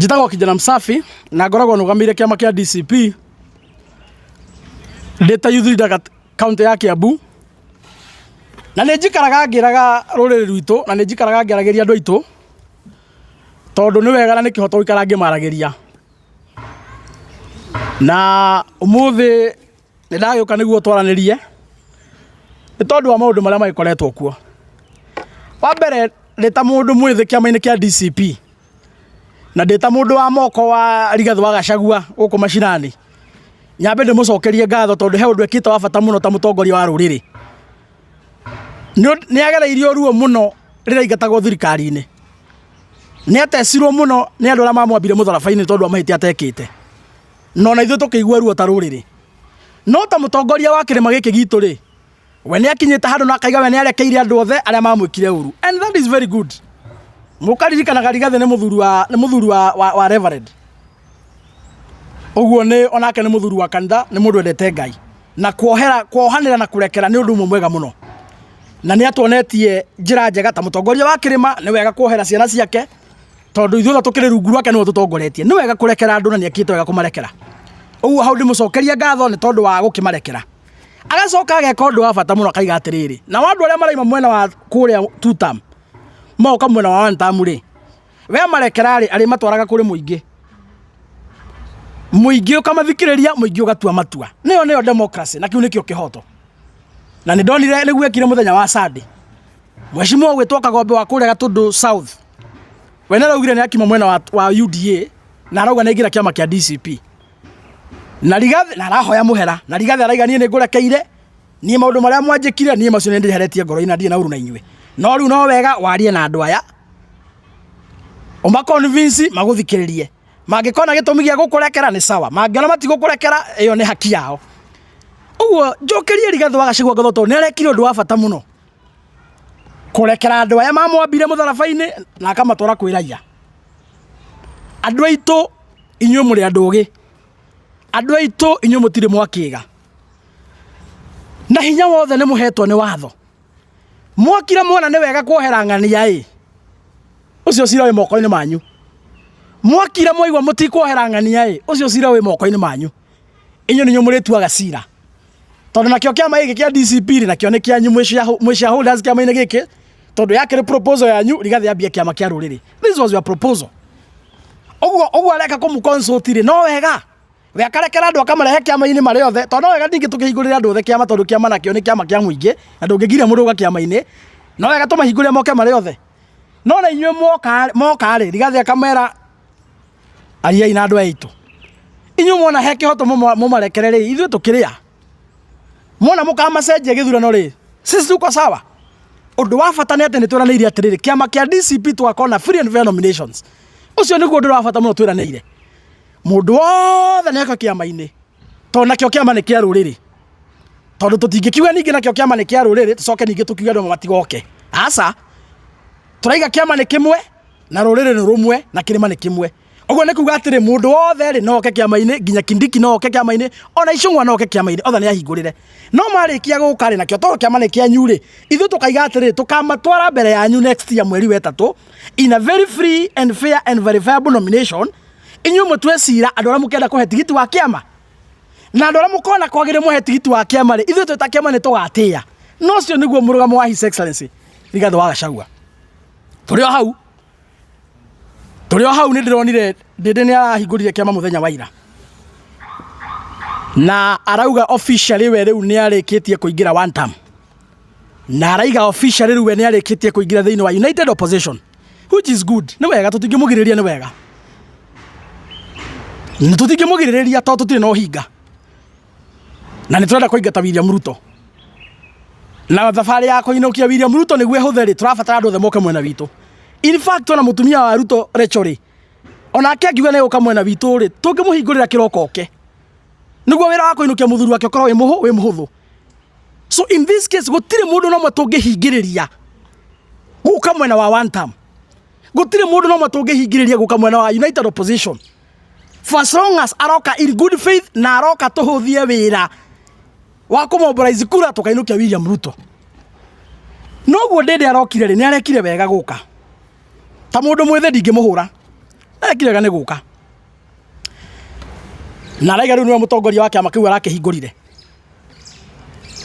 Njĩtagwo Kijana Msafi na ngoragwo nũgamĩire kĩama kĩa DCP ndĩ ta youth leader kaũntĩ ya Kiambu. Na nĩ njikaraga ngĩraga rũrĩrĩ rwitũ na nĩ njikaraga ngĩaragĩria andũ aitũ tondũ nĩ wega na nĩ kĩhoto gũikara ngĩmaragĩria. Na ũmũthĩ nĩ ndagĩũka nĩguo twaranĩrie nĩ tondũ wa maũndũ marĩa magĩkoretwo kuo. Wa mbere ndĩ ta mũndũ mwĩthĩ kĩama-inĩ kĩa DCP na ndĩ ta mũndũ wa moko wa Rigathĩ wa Gachagua gũkũ macinani, nyambe ndĩmũcokerie ngatho tondũ he ũndũ ekĩte wa bata mũno ta mũtongoria wa rũrĩrĩ. Nĩ agereirio ruo mũno rĩrĩa aingatagwo thirikari-inĩ. Nĩ atecirwo mũno nĩ andũ arĩa mamwambire mũtharaba-inĩ tondũ wa mahĩtia atekĩte. Na ona ithuĩ tũkĩigua ruo ta rũrĩrĩ. No ta mũtongoria wa kĩrĩma gĩkĩ gitũ rĩ, we nĩ akinyĩte handũ na akaiga we nĩ arekeire andũ othe arĩa mamwĩkire ũru. And that is very good. Mũkaririkanaga Rigathĩ nĩ mũthuri wa nĩ mũthuri wa, wa, wa reverend. Ũguo nĩ onake nĩ mũthuri wa kanitha, nĩ mũndũ wendete Ngai. Na kuohera kuohanĩra na kũrekera nĩ ũndũ ũmwe mwega mũno. Na nĩ atuonetie njĩra njega ta mũtongoria wa kĩrĩma nĩ wega kuohera ciana ciake tondũ ithuĩ othe tũkĩrĩ rungu rwake nĩwe ũtũtongoretie. Nĩ wega kũrekera andũ na nĩ ekĩte wega kũmarekera. Ũguo hau ndĩmũcokerie ngatho nĩ tondũ wa gũkĩmarekera. Agacoka ageka ũndũ wa bata mũno akaiga atĩrĩrĩ, nao andũ arĩa maraima mwena wa kũrĩa two term moka mwena wa one term rĩ, we amarekera rĩ, arĩmatwaraga kũrĩ mũingĩ. Mũingĩ ũkamathikĩrĩria, mũingĩ ũgatua matua. Nĩyo nĩyo democracy na kĩu nĩkĩo kĩhoto. Na nĩ ndonire nĩguo ekire mũthenya wa Sunday. Mheshimiwa ũgwĩtwo Kagombe wa kũrĩa Gatũndũ South, we nĩ araugire nĩ akiuma mwena wa UDA na arauga nĩ aingĩra kĩama kĩa DCP. Na Rigathĩ na arahoya mũhera na Rigathĩ araiga niĩ nĩ ngũrekeire niĩ maũndũ marĩa mwanjĩkire niĩ macio nĩ ndĩheretie ngoro-inĩ na ndirĩ na ũru na inyuĩ. No rĩu no wega warie na andũ aya ũma convince magũthikĩrĩrie. Mangĩkona gĩtũmi gĩa gũkũrekera nĩ sawa, mangĩona matigũkũrekera ĩyo nĩ haki yao. Ũguo njokerie Rigathĩ wa Gachagua ngatho tondũ nĩ arekire ũndũ wa bata mũno kũrekera andũ aya mamwambire mũtharaba-inĩ na akamatwara kwĩ raia. Andũ aitũ inyuĩ mũrĩ andũ ogĩ, andũ aitũ inyuĩ mũtirĩ mwakĩga, na hinya wothe nĩ mũhetwo nĩ watho. Mwokire mwona nĩ wega kuohera ng'ania ĩ, ũcio cira wĩ moko-inĩ manyu. Mwokire mwaigua mũtikuohera ng'ania ĩ, ũcio cira wĩ moko-inĩ manyu. Inyuĩ nĩ inyuĩ mũrĩtuaga cira. Tondũ nakĩo kĩama gĩkĩ kĩa DCP rĩ, nakĩo nĩ kĩanyu mwĩ shareholders kĩama-inĩ gĩkĩ, tondũ yakĩrĩ proposal yanyu Rigathĩ ambie kĩama kĩa rũrĩrĩ. This was your proposal. Ũguo ũguo areka kũmũ consult rĩ, no wega. We akarekera andũ akamarehe kĩama-inĩ marĩ othe, tondũ no wega ningĩ tũkĩhingũrĩre andũ othe kĩama tondũ kĩama nakĩo nĩ kĩama kĩa mũingĩ na ndũngĩgiria mũndũ gũka kĩama-inĩ. No wega tũmahingũrĩre moke marĩ othe. No na inyuĩ mwoka moka rĩ, Rigathĩ akamera ariai na andũ aya aitũ. Inyuĩ mwona he kĩhoto mũmarekere rĩ, ithuĩ tũkĩrĩ a? Mwona mũkamacenjia gĩthurano rĩ, sisi tuko sawa. Ũndũ wa bata nĩ atĩ nĩ twĩranĩire atĩrĩrĩ, kĩama kĩa DCP tũgakorwo na free and fair nominations. Ũcio nĩguo ũndũ wa bata mũno twĩranĩire. Mũndũ wothe nĩ oka kĩama-inĩ, tondũ nakĩo kĩama nĩ kĩa rũrĩrĩ. Tondũ tũtingĩkiuga ningĩ nakĩo kĩama nĩ kĩa rũrĩrĩ, tũcoke ningĩ tũkiuge andũ matigoke. Aca, tũraiga kĩama nĩ kĩmwe na rũrĩrĩ nĩ rũmwe na kĩrĩma nĩ kĩmwe. Ũguo nĩ kuga atĩrĩ, mũndũ wothe rĩ no oke kĩama-inĩ, nginya Kindiki no oke kĩama-inĩ, ona Ichung'wa no oke kĩama-inĩ, othe nĩ ahingũrĩre. No marĩkia gũka rĩ, nakĩo tondũ kĩama nĩ kĩanyu rĩ, ithuĩ tũkaiga atĩrĩrĩ, tũkamatwara mbere yanyu next year mweri wa ĩtatũ, in a very free and fair and verifiable nomination, inyuĩ mũtue cira andũ arĩa mũkenda kũhe tigiti wa kĩama. Na andũ arĩa mũkona kwagĩrĩire mũhe tigiti wa kĩama rĩ, ithuĩ twĩ ta kĩama nĩ tũgatĩĩa. Na ũcio nĩguo mũrũgamo wa His Excellency Rigathĩ wa Gachagua. Tũrĩ o hau, tũrĩ o hau nĩ ndĩronire Ndĩndĩ nĩ arahingũrire kĩama mũthenya wa ira. Na arauga officially we rĩu nĩ arĩkĩtie kũingĩra one term. Na araiga officially rĩu we nĩ arĩkĩtie kũingĩra thĩinĩ wa United Opposition which is good. Nĩ wega tũtingĩmũgirĩrĩria nĩ wega. Tũtingĩmũgirĩrĩria tondũ tũtirĩ na ũhinga. Na nĩ tũrenda kũingata William Ruto. Na thabarĩ ya kũinũkia William Ruto nĩguo ĩhũthe rĩ, tũrabatara andũ othe moke mwena witũ. In fact ona mũtumia wa Ruto Rachel rĩ, onake angiuga nĩ egũka mwena witũ rĩ, tũngĩmũhingũrĩra kĩroko oke. Nĩguo wĩra wa kũinũkia mũthuri wake ũkorwo wĩ mũhũthũ. So in this case gũtirĩ mũndũ na ũmwe tũngĩhingĩrĩria gũka mwena wa one term. Gũtirĩ mũndũ na ũmwe tũngĩhingĩrĩria gũka mwena wa United Opposition. For as long as aroka in good faith na aroka tũhũthie wĩra wa kũmobilize kura tũkainũkia William Ruto. Noguo Ndĩndĩ arokire rĩ, nĩ arekire wega gũka. Ta mũndũ mwĩthĩ ndingĩmũhũra. Na ekire wega nĩ gũka. Na araiga rĩu nĩwe mũtongoria wa kĩama kĩu arakĩhingũrire.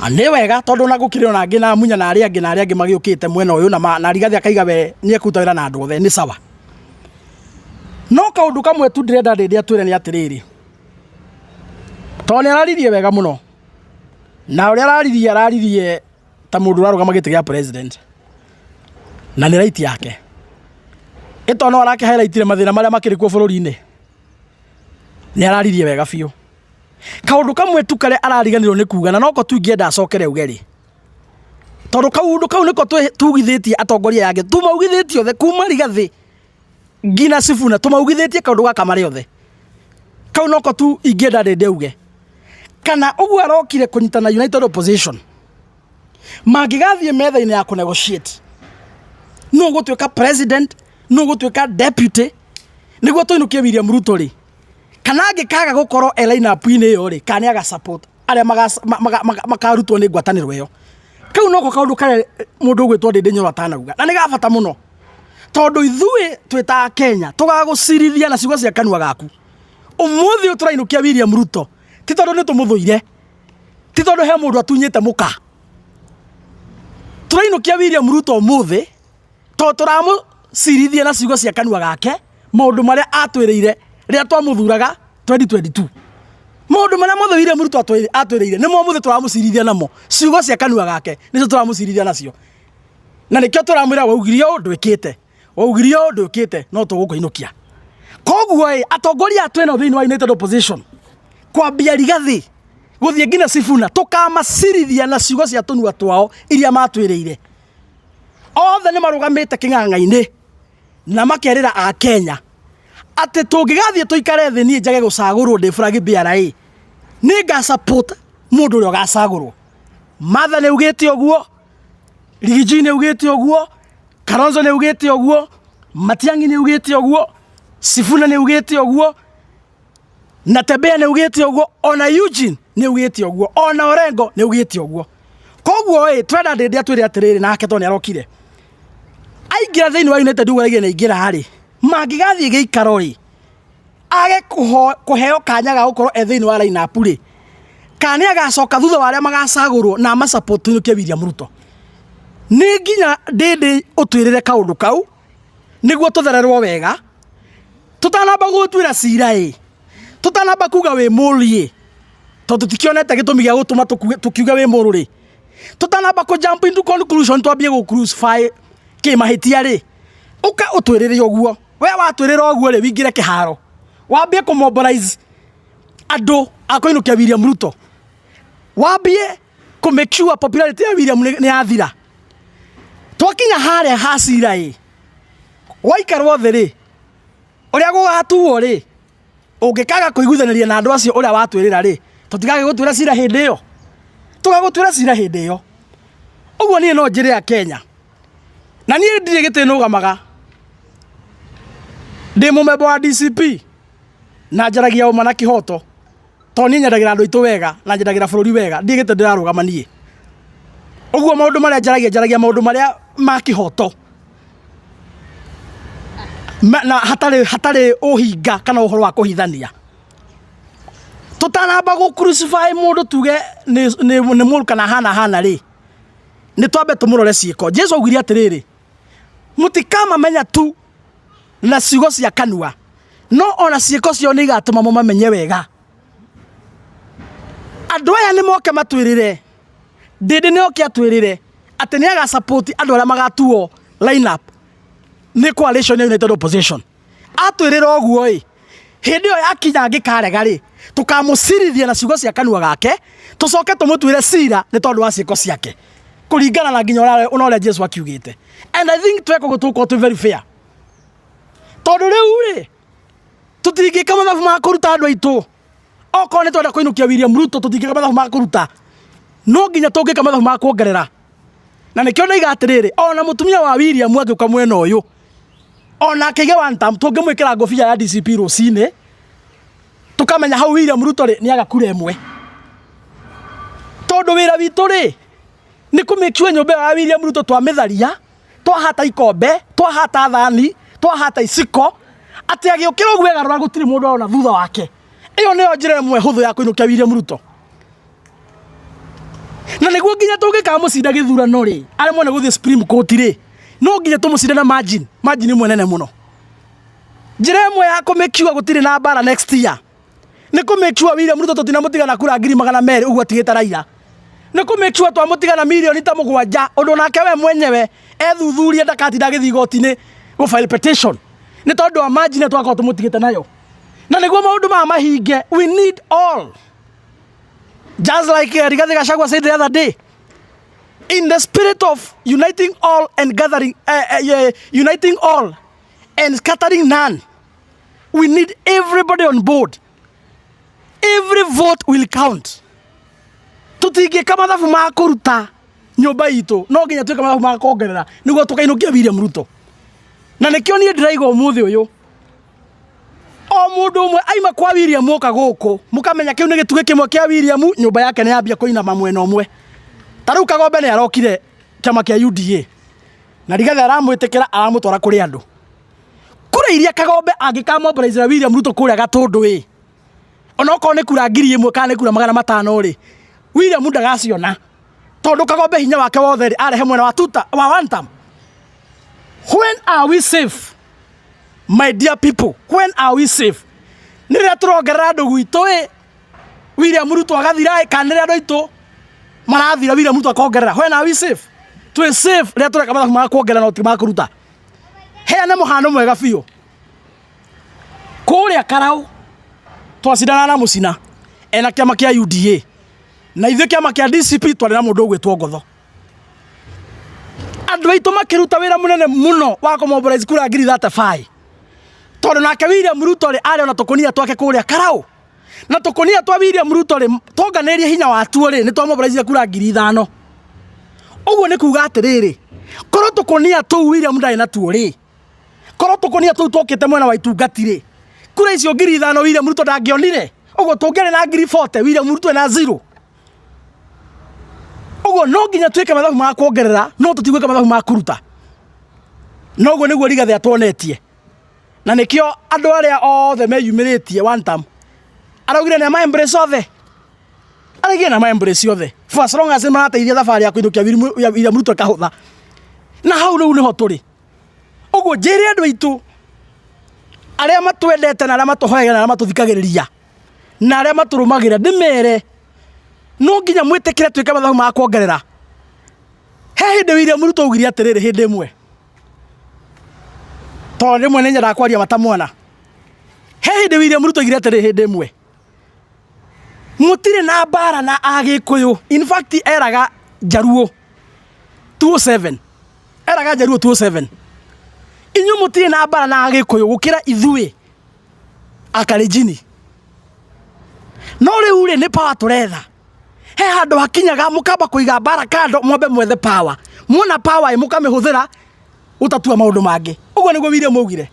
Na nĩ wega tondũ ona gũkĩrĩ ona angĩ na Munya na arĩa angĩ na arĩa angĩ magĩũkĩte mwena ũyũ na, na Rigathĩ akaiga we nĩ ekũruta wĩra na andũ othe nĩ sawa. No kaũndũ kamwe tu ndĩrenda Ndĩndĩ atwĩre nĩ atĩrĩrĩ, tondũ nĩ araririe wega mũno na ũrĩa araririe araririe ta mũndũ ũrarũgama gĩtĩ gĩa president na nĩ right yake. Ĩ tondũ no arakĩ highlight mathĩna marĩa makĩrĩ kuo bũrũri-inĩ, nĩ araririe wega biũ. Kaũndũ kamwe tu karĩa arariganĩrwo nĩ kuga na noko tu ingĩenda acokere auge rĩ, tondũ kaũndũ kau nĩko tugithĩtie atongoria aya angĩ, tũmaugithĩtie othe kuma Rigathĩ nginya Sifuna, tũmaugithĩtie kaũndũ gaka marĩ othe. Kau noko tu ingĩenda Ndĩndĩ auge. Kana ũguo arokire kũnyitana United Opposition, mangĩgathiĩ metha-inĩ ya kũ negotiate, nũ ũgũtuĩka president, nũ ũgũtuĩka deputy, nĩguo tũinũkie William Ruto rĩ, kana angĩkaga gũkorwo e line up-inĩ ĩyo rĩ, kana nĩ aga support arĩa makarutwo nĩ ngwatanĩro ĩyo. Kau noko kaũndũ karĩa mũndũ ũgwĩtwo Ndĩndĩ Nyoro atanauga, na nĩ ga bata mũno, tondũ ithuĩ twĩ ta Akenya tũgagũcirithia na ciugo cia kanua gaku. Ũmũthĩ ũyũ tũrainũkia William Ruto ti tondũ nĩ tũmũthũire, ti tondũ he mũndũ atunyĩte mũka. Tũrainũkia William Ruto ũmũthĩ tondũ tũramũcirithia na ciugo cia kanua gake maũndũ marĩa atwĩrĩire rĩrĩa twamũthuraga 2022. Maũndũ marĩa mothe William Ruto atwĩrĩire nĩmo ũmũthĩ tũramũcirithia namo. Ciugo cia kanua gake nĩcio tũramũcirithia nacio. Na nĩkĩo tũramwĩra waugire ũũ ndwĩkĩte, waugire ũũ ndwĩkĩte, no tũgũkũinũkia. Koguo ĩ, atongoria aya twĩnao thĩinĩ wa United Opposition, kwambia Rigathĩ gũthiĩ nginya Sifuna, tũkamacirithia na ciugo cia tũnua twao iria matwĩrĩire. Othe nĩ marũgamĩte kĩng'ang'a-inĩ na makerĩra Akenya atĩ tũngĩgathiĩ tũikare thĩ niĩ njage gũcagũrwo ndĩ flag bearer ĩ, nĩ nga support mũndũ ũrĩa ũgacagũrwo. Martha nĩ augĩte ũguo, Riggy nĩ augĩte ũguo, Kalonzo nĩ augĩte ũguo, Matiang'i nĩ augĩte ũguo, Sifuna nĩ augĩte ũguo, Natembeya nĩ augĩte ũguo, ona Eugene nĩ augĩte ũguo, ona Orengo nĩ augĩte ũguo. Koguo ĩ, twenda Ndĩndĩ atwĩre atĩrĩrĩ, nake tondũ nĩ arokire, aingĩra thĩinĩ wa United ũguo araigire nĩ aingĩra rĩ, mangĩgathiĩ gĩikaro rĩ, age kũheo kanya ga gũkorwo e thĩinĩ wa line up rĩ, kana nĩ agacoka thutha wa arĩa magacagũrwo na ama support tũinũkie William Ruto. Nĩ nginya Ndĩndĩ ũtwĩrĩre kaũndũ kau nĩguo tũthererwo wega, tũtanamba gũgũtuĩra cira ĩ, tũtanamba kuga wĩ mũru ĩ, tondũ tũtikĩonete gĩtũmi gĩa gũtũma tũkiuge wĩ mũru rĩ, tũtanamba kũ jump into conclusion twambie gũ crucify kĩmahĩtia rĩ, ũka ũtwĩrĩre ũguo. We watwĩrĩra ũguo rĩ, wĩingĩre kĩharo, wambie kũ mobilize andũ a kũinũkia William Ruto, wambie kũ make sure popularity ya William nĩ yathira. Twakinya harĩa ha cira ĩ, waikarwo thĩ rĩ, ũrĩa gũgatuo rĩ, ũngĩkaga kũiguithanĩria na andũ acio ũrĩa watwĩrĩra rĩ, tũtigagĩgũtuĩra cira hĩndĩ ĩyo, tũgagũtuĩra cira hĩndĩ ĩyo. Ũguo niĩ no njĩre Akenya, na niĩ ndirĩ gĩtĩ nũgamaga, ndĩ mũmemba wa DCP na njaragia ũma na kĩhoto, tondũ niĩ nyendagĩra andũ aitũ wega na nyendagĩra bũrũri wega, ndirĩ gĩtĩ ndĩrarũgama niĩ. Ũguo maũndũ marĩa njaragia, njaragia maũndũ marĩa ma kĩhoto na hatarĩ hatarĩ ũhinga kana ũhoro wa kũhithania. Tũtanamba gũ crucify mũndũ tuge nĩ mũru kana ahana hana rĩ, nĩ twambe tũmũrore ciĩko. Jesu augire atĩrĩrĩ, mũtikamamenya tu na ciugo cia kanua, no ona ciĩko ciao nĩ igatũma mũmamenye wega. Andũ aya nĩ moke matwĩrĩre, Ndĩndĩ nĩ oke atwĩrĩre atĩ nĩ aga support andũ arĩa magatuo line up nĩ coalition ya United Opposition. Atwĩrĩra ũguo ĩ, hĩndĩ ĩyo yakinya angĩkarega rĩ, tũkamũcirithia na ciugo cia kanua gake, tũcoke tũmũtuĩre cira nĩ tondũ wa ciĩko ciake, kũringana na nginya ona ũrĩa Jesu akiugĩte. And I think tweka ũguo tũgũkorwo twĩ very fair. Tondũ rĩu rĩ, tũtingĩka mathabu ma kũruta andũ aitũ. Okorwo nĩ twenda kũinũkia William Ruto, tũtingĩka mathabu ma kũruta. No nginya tũngĩka mathabu ma kuongerera. Na nĩkĩo ndaiga atĩrĩrĩ, ona mũtumia wa William angĩũka mwena ũyũ, ona akĩige one term, tũngĩmwĩkĩra ngũbia ya DCP rũcinĩ, tũkamenya hau William Ruto rĩ, nĩ aga kura ĩmwe. Tondũ wĩra witũ rĩ, nĩ kũ make sure nyũmba ĩyo ya William Ruto twamĩtharia, twahata ikombe, twahata thani, twahata iciko, Atĩ agĩũkĩra ũguo egarũra gũtirĩ mũndũ arona thutha wake. Ĩyo nĩyo njĩra ĩmwe hũthũ ya kũinũkia William Ruto. Na nĩguo nginya tũngĩkamũcinda gĩthurano rĩ, aremwo nĩ gũthiĩ Supreme Court rĩ, no nginya tũmũcinde na margin, margin ĩmwe nene mũno. Njĩra ĩmwe ya kũ make sure gũtirĩ na mbara next year nĩ kũ make sure William Ruto tũtinamũtiga na kura 200,000 ũguo atigĩte Raila. Nĩ kũ make sure twamũtiga na mirioni ta 7 ũndũ nake we mwenyewe ethuthurie ndakatinda agĩthiĩ igoti-inĩ gũ file petition nĩ tondũ wa margin ĩyo twakorwo tũmũtigĩte nayo. Na nĩguo maũndũ maya mahinge, we need all. Just like Rigathi Gachagua said the other day, in the spirit of uniting all and gathering, uniting all and scattering none, we need everybody on board. Every vote will count. Tũtingĩka mathabu ma kũruta nyũmba itũ, no nginya twĩke mathabu ma kuongerera nĩguo tũkainũkia William Ruto. Na nĩkĩo niĩ ndĩraiga ũmũthĩ ũyũ, o mũndũ ũmwe aima kwa William oka gũkũ, mũkamenya kĩu nĩ gĩtugĩ kĩmwe kĩa William, nyũmba yake nĩ yambia kũinama mwena ũmwe. Ta rĩu Kagombe nĩ arokire kĩama kĩa UDA na Rigathi aramwĩtĩkĩra aramũtwara kũrĩ andũ. Kura iria Kagombe angĩkamobilizera William Ruto kũrĩa Gatũndũ ĩ, onokorwo nĩ kura 1000 kana nĩ kura 500 rĩ, William ndagaciona tondũ Kagombe hinya wake wothe rĩ arehe mwena wa tuta wa one term. When are we safe? My dear people, when are we safe? Nĩ rĩrĩa tũrongerera andũ gwitũ ĩ, William Ruto agathira ĩ, kana nĩ rĩrĩa andũ aitũ marathira William Ruto akongerera? When are we safe? Twĩ safe rĩrĩa tũreka mathabu ma kuongerera no ti ma kũruta. Heane mũhano mwega biũ. Kũrĩa Karau twacindana na Mũcina ena kĩama kĩa UDA na ithuĩ kĩama kĩa DCP twarĩ na mũndũ ũgwĩtwo Ngotho. Andũ aitũ makĩruta wĩra mũnene mũno wa kũmobilize kura 35,000 tondũ nake William Ruto rĩ arĩ ona tũkũnia twake kũrĩa Karau na tũkũnia twa William Ruto rĩ tonganĩrie hinya watuo rĩ nĩ twamobilize kura 5,000. Ũguo nĩ kuga atĩrĩrĩ, korwo tũkũnia tũu William ndarĩ natuo rĩ, korwo tũkũnia tũu twokĩte mwena wa itungati rĩ, kura icio 5,000 William Ruto ndangĩonire. Ũguo tũngĩarĩ na 40,000 William Ruto ena zero. Ũguo no nginya twĩke mathabu ma kuongerera no tũtigwĩka mathabu ma kũruta. Noguo nĩguo Rigathi atuonetie. Na nĩkĩo andũ arĩa othe meyumĩrĩtie one term araugire nĩ ama embrace othe. Araugire nĩ ama embrace othe. For as long as marateithia thabarĩ ya kũinũkia William Ruto ĩkahũtha. Na hau rĩu nĩho tũrĩ. Ũguo njĩre andũ aitũ arĩa matwendete na arĩa matũhoyaga na arĩa matũthikagĩrĩria na arĩa matũrũmagĩrĩra ndĩmere no nginya mwĩtĩkĩre twĩke mathabu ma kuongerera. He hĩndĩ William Ruto augire atĩrĩrĩ hĩndĩ ĩmwe, tondũ rĩmwe nĩ nyendaga kwaria matamwana. He hĩndĩ William Ruto augire atĩrĩrĩ hĩndĩ ĩmwe, mũtirĩ na mbara na Agĩkũyũ. In fact eraga Njaruo 207, eraga Njaruo 207, inyuĩ mũtirĩ na mbara na Agĩkũyũ gũkĩra ithuĩ Akalenjini. No rĩu rĩ nĩ power tũretha. He handũ hakinyaga mũkamba kũiga mbara kando mwambe mwethe power. Muona power ĩ mũkamĩhũthĩra gũtatua maũndũ mangĩ. Ũguo nĩguo William augire.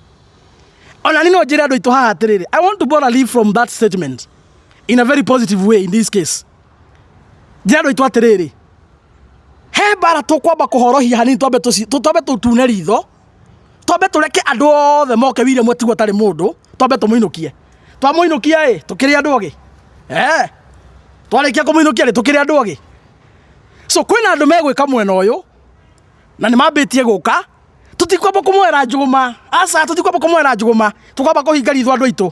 Ona niĩ no njĩre andũ aitũ haha atĩrĩrĩ, I want to borrow a leaf from that statement in a very positive way in this case. Njĩre andũ aitũ atĩrĩrĩ, he mbara tũkwamba kũhorohia hanini twambe twambe tũtune ritho, twambe tũreke andũ othe moke William atigwo atarĩ mũndũ, twambe tũmũinũkie. Twamũinũkia ĩ, tũkĩrĩ andũ ogĩ. Twarĩkia kũmũinũkia rĩ, tũkĩrĩ andũ ogĩ. So kwĩna andũ megwĩka mwena ũyũ, na nĩ mambĩtie gũka, tũtikwamba kũmoera njũgũma. Aca, tũtikwamba kũmoera njũgũma, tũkwamba kũhinga ritho andũ aitũ.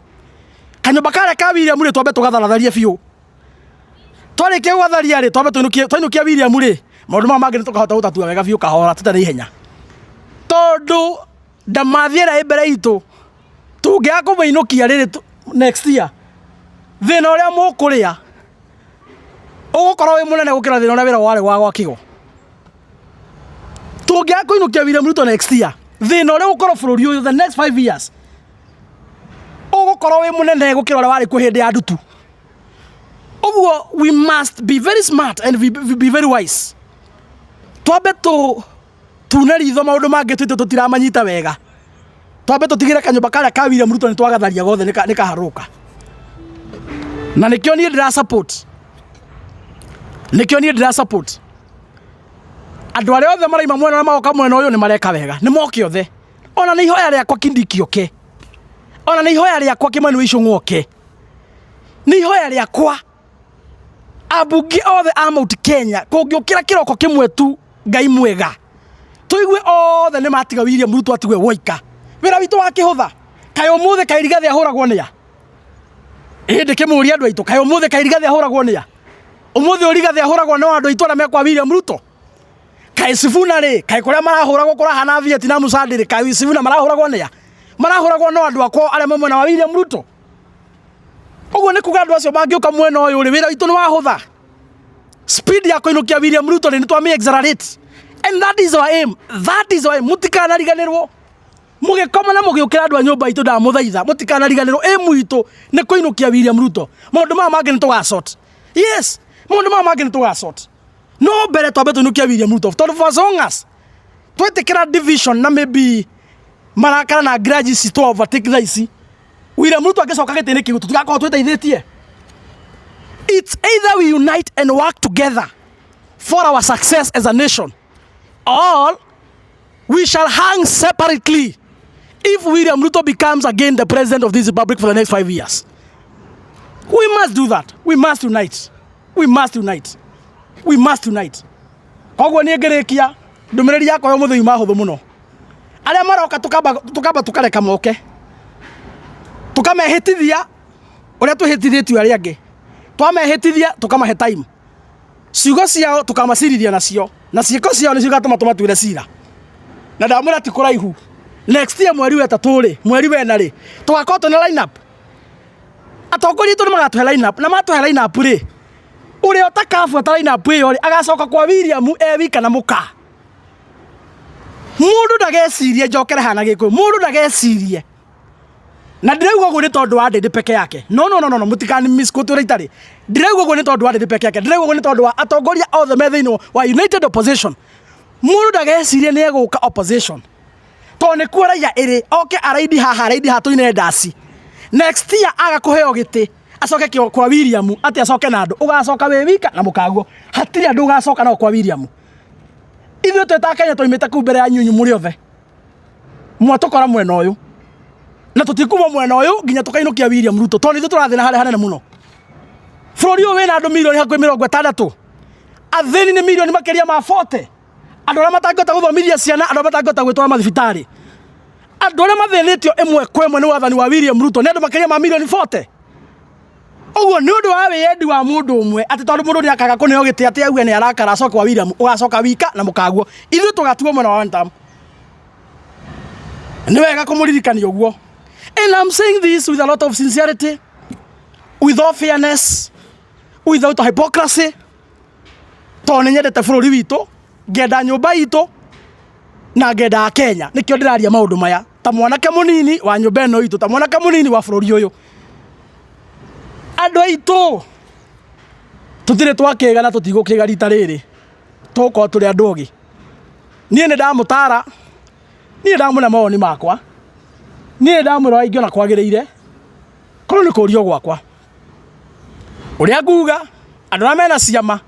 Kanyũmba karĩa ka William rĩ, twambe tũgatharatharie biũ. Twarĩkia gũgatharia rĩ, twambe tũinũkie, twainũkia William rĩ, maũndũ maya mangĩ nĩ tũkahota gũtatua wega biũ kahora tũtarĩ ihenya. Tondũ ndamathi ĩrĩa ĩ mbere itũ, tũngĩaga kũmĩinũkia rĩrĩ next year, thĩna ũrĩa mũkũrĩa ũgũkorwo wĩ mũnene gũkĩra thĩna ũrĩa wĩra warĩ wa gwakĩgwo. Tũngĩaga kũinũkia William Ruto next year, thĩna ũrĩa ũgũkorwo bũrũri ũyũ the next 5 years ũgũkorwo wĩ mũnene gũkĩra ũrĩa warĩ kuo hĩndĩ ya ndutu. Ũguo we must be very smart and be very wise. Twambe tune ritho maũndũ mangĩ twĩtwo tũtiramanyita wega. Twambe tũtigĩre kanyũmba karĩa ka William Ruto nĩ twagatharia gothe nĩ kaharũka. Na nĩkĩo niĩ ndĩra support. Nĩkĩo niĩ ndĩra support. Andũ arĩa othe maraima mwena na magoka mwena ũyũ nĩ mareka wega. Nĩ moke othe. Ona nĩ ihoya rĩakwa Kindiki oke. Ona nĩ ihoya rĩakwa Kĩmani wa Icũng'wa oke, nĩ ihoya rĩakwa ambunge othe a Mount Kenya kũngĩũkĩra kĩroko kĩmwe tu Ngai mwega tũigue othe nĩ matiga William Ruto atigwe woika wĩra witũ wakĩhũtha. Kaĩ ũmũthĩ kaĩ Rigathĩ ahũragwo nĩa? Ĩ ndĩkĩmũria andũ aitũ, kaĩ ũmũthĩ kaĩ Rigathĩ ahũragwo nĩa? Ũmũthĩ ũyũ Rigathĩ ahũragwo no andũ aitũ arĩa me kwa William Ruto? Kaĩ Sifuna rĩ, kaĩ kũrĩa marahũragwo kũrahana Vietnam Sunday rĩ, kaĩ Sifuna marahũragwo nĩa? Marahũragwo no andũ akwa arĩa me mwena wa William Ruto? Ũguo nĩ kuga andũ acio mangĩũka mwena ũyũ rĩ, wĩra witũ nĩ wahũtha. Speed ya kũinũkia William Ruto rĩ, nĩ twamĩ accelerate. And that is our aim. That is our aim. Mũtikanariganĩrwo. Mũgĩkoma na mũgĩũkĩra andũ a nyũmba itũ ndamũthaitha mũtikanariganĩrwo aim itũ nĩ kũinũkia William Ruto. Maũndũ maya mangĩ nĩ tũgasort. Yes, maũndũ maya mangĩ nĩ tũgasort. No mbere twambe tũinũkie William Ruto tondũ for as long as twetĩkĩra division na maybe marakara na grudges citũ overtake thaa ici, William Ruto angĩcoka gĩtĩ-inĩ kĩu tũtigakorwo twĩteithĩtie. It's either we unite and work together for our success as a nation or we shall hang separately if William Ruto becomes again the president of this republic for the next 5 years. We must do that. We must unite. We must unite. We must unite. Koguo niĩ ngĩrĩkia ndũmĩrĩri yakwa ya ũmũthĩ yuma hũthũ mũno. Arĩa maroka tukamba tukareka moke, tukamehĩtithia ũrĩa twĩhĩtithĩtio arĩa angĩ, twamehĩtithia tukamahe time, ciugo ciao tukamacirithia nacio, na ciĩko ciao nĩcio igatũma tũmatuĩre cira. Na ndamwĩra ti kũraihu, next year mweri wa ĩtatũ rĩ, mweri wa ĩna rĩ, tũgakorwo twĩna line up. Atongoria aitũ nĩ magatũhe line up, na matũhe line up rĩ, ũrĩa ũtakabuata line up ĩyo rĩ, agacoka kwa William e wika na mũka. Mũndũ ndagecirie, njokere haha na Gĩkũyũ, mũndũ ndagecirie na ndĩrauga ũguo nĩ tondũ wa Ndĩndĩ peke yake. No, no, no, no, no, mũtikani misquote ũrĩa itarĩ. Ndĩrauga ũguo nĩ tondũ wa Ndĩndĩ peke yake, ndĩrauga ũguo nĩ tondũ wa atongoria othe me thĩinĩ wa United Opposition. Mũndũ ndagecirie nĩ egũka opposition tondũ nĩkuo raia ĩrĩ, oke araidi haha araidi haha tũine ndaci. Next year aga kũheo gĩtĩ acoke kwa William, atĩ acoke na andũ, ũgacoka wĩ wika na mũkaguo. Hatirĩ andũ ũgacoka nao kwa William. Ithuĩ twĩ ta Kenya twaimĩte kũu mbere ya nyunyu mũrĩ othe, mwatũkora mwena ũyũ na tũtikuma mwena ũyũ nginya tũkainũkia William Ruto tondũ ithuĩ tũrathĩna harĩa hanene mũno. Bũrũri ũyũ wĩna andũ mirioni hakuhĩ 60, athĩni nĩ mirioni makĩria ma 40, andũ arĩa matangĩhota gũthomithia ciana, andũ arĩa matangĩhota gwĩtwara mathibitarĩ, andũ arĩa mathĩnĩtio ĩmwe kwa ĩmwe nĩ wathani wa William Ruto nĩ andũ makĩria ma mirioni 40. Ũguo nĩ ũndũ wa wĩyendi wa mũndũ ũmwe atĩ tondũ mũndũ nĩ akaga kũneo gĩtĩ atĩ auge nĩ arakara acoke kwa William, ũgacoka wika na mũkaguo. Ithuĩ tũgatigwo mwena wa one term. Nĩ wega kũmũririkania ũguo. And I'm saying this with a lot of sincerity, with all fairness, without hypocrisy, tondũ nĩ nyendete bũrũri witũ, ngenda nyũmba itũ na ngenda Kenya. Nĩkĩo ndĩraria maũndũ maya ta mwanake mũnini wa nyũmba ĩno itũ, ta mwanake mũnini wa bũrũri ũyũ. Andũ aitũ tũtirĩ twakĩga na tũtigũkĩga rita rĩrĩ, tũgũkorwo tũrĩ andũ ogĩ. Niĩ nĩ ndamũtara, niĩ ndamũne mawoni makwa, niĩ nĩ ndamwĩra ũrĩa ingĩona kwagĩrĩire, korwo nĩ kũrio gwakwa. Ũrĩa nguga, andũ arĩa mena ciama,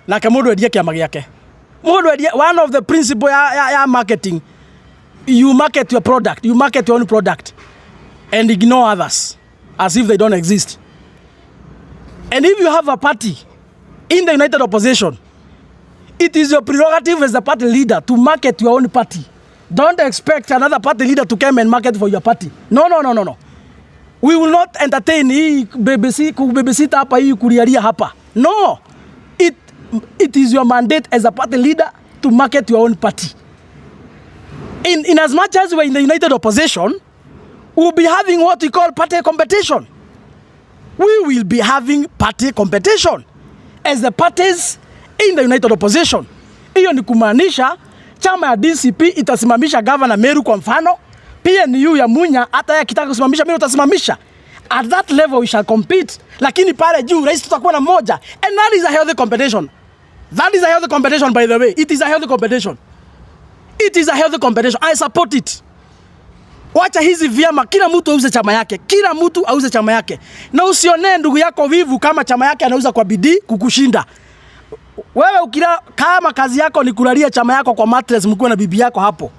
nake mũndũ endie kĩama gĩake. Mũndũ endie, one of the principle ya marketing, you market your product, you market your own product and ignore others as if they don't exist. And if you have a party in the United Opposition, it is your prerogative as a party leader to market your own party. Don't expect another party leader to come and market for your party. No, no, no, no, no. We will not entertain hii BBC, babysit hapa, hii kulialia hapa. No. It is your mandate as a party leader to market your own party. In as much as we're in the United Opposition, we'll be having what we call party competition. We will be having party competition as the parties in the United Opposition. Hiyo ni kumaanisha chama ya DCP itasimamisha governor Meru kwa mfano, PNU ya Munya hata yeye akitaka kusimamisha Meru itasimamisha. At that level we shall compete, lakini pale juu rais tutakuwa na moja, and that is a healthy competition. That is a healthy competition, by the way. It is a healthy competition. It is a healthy competition. I support it. Wacha hizi vyama, kila mtu auze chama yake, kila mtu auze chama yake, na usionee ndugu yako wivu kama chama yake anauza kwa bidii kukushinda wewe. Ukila kama kazi yako ni kulalia chama yako kwa mattress, mkiwa na bibi yako hapo,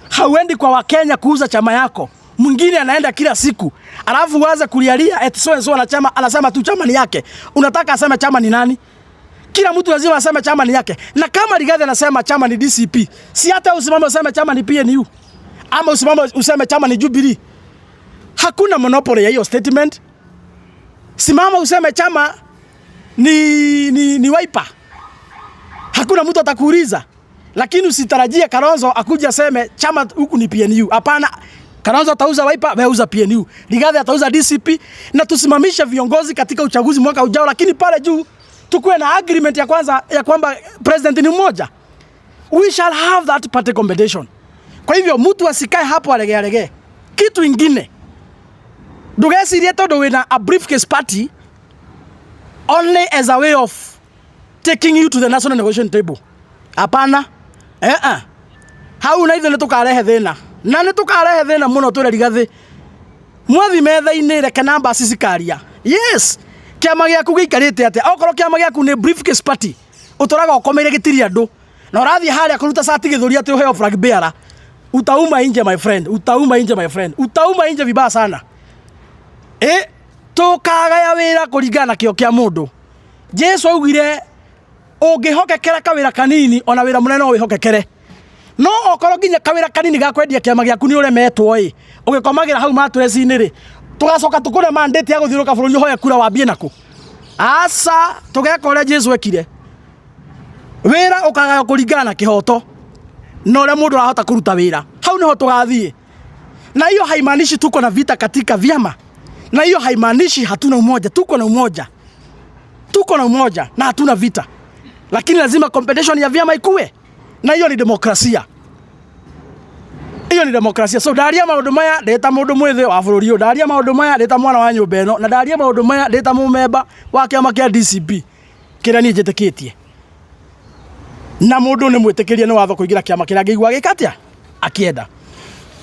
hauendi kwa Wakenya kuuza chama yako. Mwingine anaenda kila siku. Alafu uanze kulialia eti so and so ana chama, anasema tu chama ni yake. Unataka aseme chama ni nani? Kila mtu lazima aseme chama ni yake. Na kama Rigathi anasema chama ni DCP, si hata usimame useme chama ni PNU ama usimame useme chama ni Jubilee. Hakuna monopoly ya hiyo statement. Simama useme chama ni Wiper. Hakuna mtu atakuuliza. Lakini usitarajie Kalonzo akuja aseme chama huku ni PNU. Hapana. Kalonzo atauza Wiper, wewe uza PNU. Rigathi atauza DCP na tusimamishe viongozi katika uchaguzi mwaka ujao, lakini pale juu tukuwe na agreement ya kwanza ya kwamba president ni mmoja. We shall have that party competition. Kwa hivyo mtu asikae hapo alegee alegee. Kitu ingine, ndugecirie tondu wina a briefcase party only as a way of taking you to the national negotiation table. Hapana. Eh eh. Hau na ithuĩ nĩ tũkarehe thĩna na nĩ tũkarehe thĩna mũno twĩre Rigathĩ mwathi metha-inĩ, reke namba cikaria. Yes, kĩama gĩaku gĩikarĩte atĩa? Okorwo kĩama gĩaku nĩ briefcase party, ũtũraga ũkomeire gĩtiri andũ na ũrathiĩ harĩa kũruta cati gĩthũri atĩ ũheo flag bearer, utauma nje, my friend, utauma nje, my friend, utauma nje vibaya sana. Tũkagaya wĩra kũringana na kĩo kĩa mũndũ. Jesu augire ũngĩhokekera kawĩra kanini, ona wĩra mũnene no wĩhokekere. No okorwo nginya kawĩra kanini ga kwendia kĩama gĩaku nĩ ũremetwo ĩ, ũgĩkomagĩra hau mattress-inĩ rĩ, tũgacoka tũkũre mandate ya gũthiũrũrũka bũrũri ũhoe kura wambie nakũ? Aca, tũgeka ũrĩa Jesu ekire. Wĩra ũkagaywo kũringana na kĩhoto na ũrĩa mũndũ arahota kũruta wĩra. Hau nĩho tũgathiĩ. Na hiyo haimaanishi tuko na vita katika vyama, na hiyo haimaanishi hatuna umoja. Tuko na umoja, tuko na umoja na hatuna vita, lakini lazima competition ya vyama ikue, na hiyo ni demokrasia. Hiyo ni demokrasia. So ndaria maũndũ maya ndĩ ta mũndũ mwĩthĩ wa bũrũri ũyũ, ndaria maũndũ maya ndĩ ta mwana wa nyũmba ĩno, na ndaria maũndũ maya ndĩ ta mũmemba wa kĩama kĩa DCP kĩrĩa niĩ njĩtĩkĩtie. Na mũndũ nĩ mwĩtĩkĩrie nĩ watho kũingĩra kĩama kĩrĩa angĩigua agĩka atĩa akĩenda.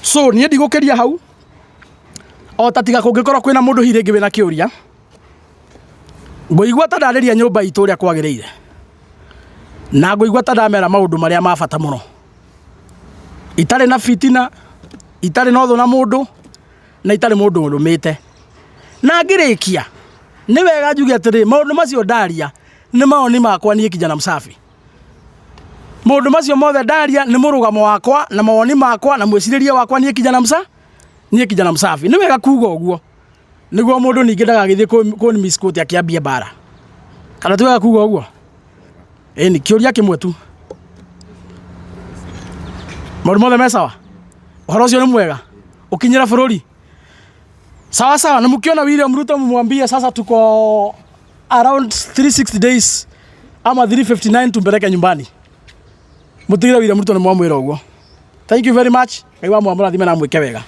So niĩ ndigũkĩria hau, o ta tiga kũngĩkorwo kwĩna mũndũ hihi rĩngĩ wĩna kĩũria. Ngũigua ta ndarĩria nyũmba itũ ũrĩa kwagĩrĩire, na ngũigua ta ndamera maũndũ marĩa ma bata mũno, itarĩ na fitina, itarĩ na ũthũ na mũndũ, na itarĩ mũndũ ũrũmĩte. Na ngĩrĩkia, nĩ wega njuge atĩrĩ, maũndũ macio ndaria nĩ mawoni makwa niĩ kijana msafi. Maũndũ macio mothe ndaria nĩ mũrũgamo wakwa na mawoni makwa na mwĩcirĩrie wakwa niĩ kijana msa niĩ kijana msafi. Nĩ wega kuga ũguo nĩguo mũndũ ningĩ ndagagĩthiĩ kũ misquote akĩambia mbara. Kana ti wega kuga ũguo? Ĩni, kĩũria kĩmwe tu. Maũndũ mothe me sawa? Ũhoro ũcio nĩ mwega? Ũkinyĩra bũrũri? Sawa sawa, na mkiona William Ruto mumwambie sasa tuko around 360 days ama 359 tumpeleke nyumbani. Mutigire William Ruto nĩ mwamwĩra ũguo. Thank you very much. Ngai wa mwamũrathime na mwĩke wega.